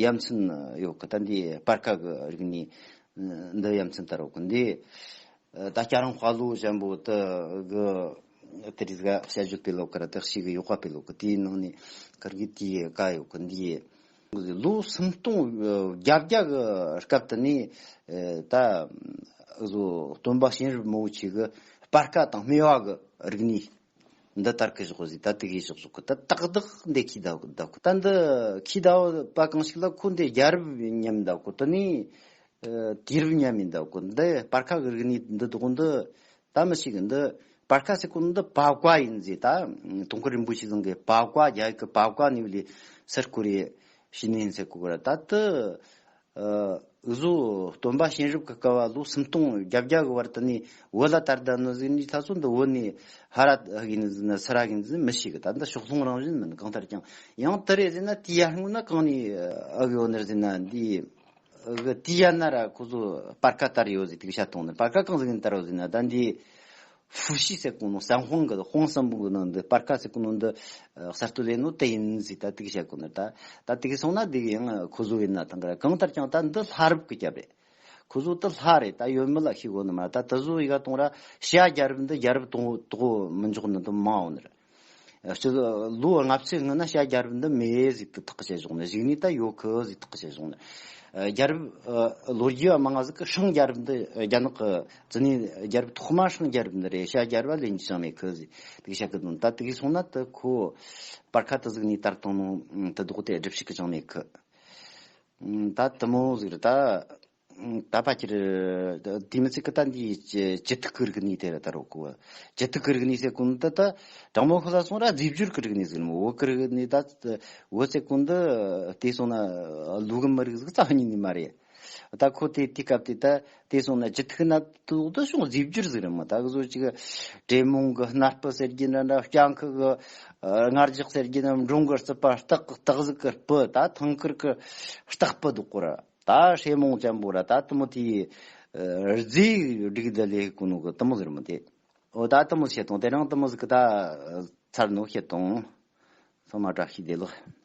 ཡ་མཚན་ཡོད་གི། ད་འདི་སྤར་ཁ་གི་རིག་གནས་འདི་ཡ་མཚན་ལྟར་ཡོད་གི། འདི་ད་སྐྱ་རེངས་དཔའ་ལོ་ཅན་པོ་དེ་གི་དེ་རིགས་ག་དཔྱད་བརྗོད་སྤེལ་ལོ་གི་ར་དེ་ཞིག་གི་ཡོག་པ་སྤེལ་ལོ་གི། དེའི་ནང་ནས་ཁར་གི་དེའི་ཀ་ཡོད་གི། འདི་ལོ་སུམ་སྟོང་བརྒྱད་བརྒྱ་གི་སྐབས་དེ་ནས་ད་བཟོ་སྟོན་པ་གཤེན་རབ་མང་པོ་ཆེ་གི་སྤར་ཁ་དང་སྨེ་བ་གི་རིག་གནས། འདི་ལྟར་གི་ཞོག་ཟིག་ད་དེ་གི་ཞོག་ཞོག་གི་ད་ཏག་ཏག་འདི་ཁྱི་ཟླ་གི་ཟླ་གི་ད་འདི་ཁྱི་ཟླ་བ་གང་ཞིག་ལ་ཁོ་འདི་རྒྱལ་རབས་མཉམ་ཟླ་གི་ད་ནི་དུས་རབས་མཉམ་ཡིན་ཟླ་གི། འདི་སྤར་ཁ་གི་རིག་གནས་འདི་དག་འདི་ད་མི་ཞིག་འདི་སྤར་ཁ་ཟེར་གོ་འདི་པ་ཀ་ཡིན་ཟིག་ད་དུང་དཀར་རིན་པོ་ཆེ་ཚང་གི་པ་ཀ་རྒྱ་ཡིག་གི་པ་ཀ་ནི་བ་ལི་སར་ཁོ་རེ་ཤི་ནི་ཡིན་ཟེར་གོ་གི་ར། ད་དེ། འུ་ཟོ་སྟོན་པ་གཤེན་རབ་ཀྱི་སྐབས་བ་ལོ་སུམ་སྟོང་བརྒྱད་བརྒྱ་གི་བར་དུ་ནི་བོད་ལ་དར་ད་ནི་ཟིག་ནི་ད་ཚོ་འདི་བོད་ནི་ཧ་ར་ཨ་གི་ནི་ཟིག་ན་སི་ར་གི་ནི་ཟིག་མི་ཤེས་གི། ད་འདི་ཕྱོགས་ལྷུང་རང་བཞིན་མིན། གང་ལྟར་ཀྱང་ཡང་དེ་རེད་ཟེར་ན་དེ་ཡར་སྔོན་ན་གང་ནས་ཨ་གི་ཡོད་ནི་ཟེར་ན་འདི་ཨ་གི་དེ་ཡར་ན་ར་ཁོ་ཚོ་སྤར་ཁ་དར་ཡོད་ཟིག་དེ་གི་བཤད་གཏོང་ནི། སྤར་ཁ་གང་ཟིག་ནས་དར་ཡོད་ཟེར་ན་ད་འདི། ཧྥུ་ཤི་ཟེར་གོ་ནོ་སན་ཧོང་གི་ཧོང་སམ་བུ་གི་ནང་འདི་སྤར་ཁ་ཟེར་གོ་ནོ་འདི་གསར་གཏོད་ལས་ནོ་དེ་ཡིན་ཟིག་ད་དེ་གི་བཤད་གོ་ནི། ད་ད་དེ་གི་སོང་ན་དེ་གི་ཡང་ཁོ་ཟོ་ཡིན་ན་ཐང་གི་ར། གང་ལྟར་ཀྱང་ད་འདི་ལྷ་རབས་གི་རྒྱབ་རེད། ཁོ་ཟོ་དེ་ལྷ་རེད། ད་ཡོད་མེད་ལ་ཤེས་གོ་ནི་མ་རེད། ད་དེ་ཟོ་ཡི་ག་གཏོང་ར་ཤ་རྒྱལ་རབས་འདི་རྒྱལ་རབས་གཏོང་དོག་མི་འཇོག་ནི་འདི་མང་བོ་ནི་རེད། སྤྱི་ལོ་ལོ་ལྔ་བཅུ་སྔོན་ན་བྱ་རྒྱལ་རབས་འདི་མེད་ཟིག་ཏུ་ཐག་བཅད་བྱུང་ནས། གཞུག་ནས་ད་ཡོད་གི་ཟིག་ཐག་བཅད་བྱུང་ནས། རྒྱལ་རབས་ལོ་རྒྱུས་མང་ང་ཟིག་གི་ཧྲང་རྒྱལ་རབས་འདི་རྒྱ་ནག་གི་ཙི་ནི་རྒྱལ་རབས་ཐོག་མ་ཧྲང་རྒྱལ་རབས་འདི་རེད། བྱ་རྒྱལ་རབས་ལེན་རྒྱུ་ཅང་མེད་གི་ཟིག་དེ་གི་བཤད་གི་འདུག་ད་དེ་གི་སོང་ན་ད་ཁོ་པར་ཁ་དུ་ཟིག་ནས་དར་བཏང་ནོ་དུ་ལྡོག་སྟེ་སྒྲུབ་བྱེད་གི་ཅང་མེད་གི། ད་དུ་མོ་ཟིག་རེད་ད། ད་ཕ་ཁྱེར། དེ་མི་ཚེ་གི་ད་འདི་ཅི་ཅི་ཐུག་གི་རིག་གནས་དེ་ར་ད་རོ་གོ། ཅི་ཐུག་གི་རིག་གནས་ཟེར་གོ་ནི་ད་ད་དྲང་མོ་ཁོ་ལ་སོང་ར་རྫས་སྦྱོར་གི་རིག་གནས་ཟིག་མོ། བོད་གི་རིག་གནས་ད་བོད་ཟེར་གོ་ནི་ད་དེ་སོང་ན་ལུག་གི་མི་རིགས་ཟིག་རྩ་བ་ཉིད་ནས་མ་རེད། ད་ཁོ་དེ་དུས་སྐབས་དེ་ད་དེ་སོང་ན་ཅི་ཐུག་ན་དུ་དུ་སོང་རྫས་སྦྱོར་ཟིག་རེད་མོ། ད་གི་བཟོ་ཅིག་གི་དྲེད་མོང་གི་སྣ་སྤུ་ཟེར་གྱི་འདྲ་འདྲ། སྤྱང་ཁུ་གི་ཨ་ངར་ལྕགས་ཟེར་གྱི་འདྲ། འབྲོང་གི་རྩིད་པ། སྟག་སྟག་གཟིག་གི་སྤུ། ད་ཐང་དཀར་གི་སྟག་སྤུ་འདུག་གོ་ར། ད་སྲེ་མོང་ཅན་པོ་ར་ད་དུ་མོ་དེའི་རྫས་སྒྲིག་ད་ལས་གོ་ནོ་གི་དུ་མོ་ཟེར་མོ་དེ། འོ་ད་དུ་མོ་བཤད་དང་དེ་རིང་དུ་མོ་ཟིག་གི་ད་ཚར་ནོ་བཤད་དང་། ཚང་མ་བཀྲ་ཤིས་བདེ་ལེགས།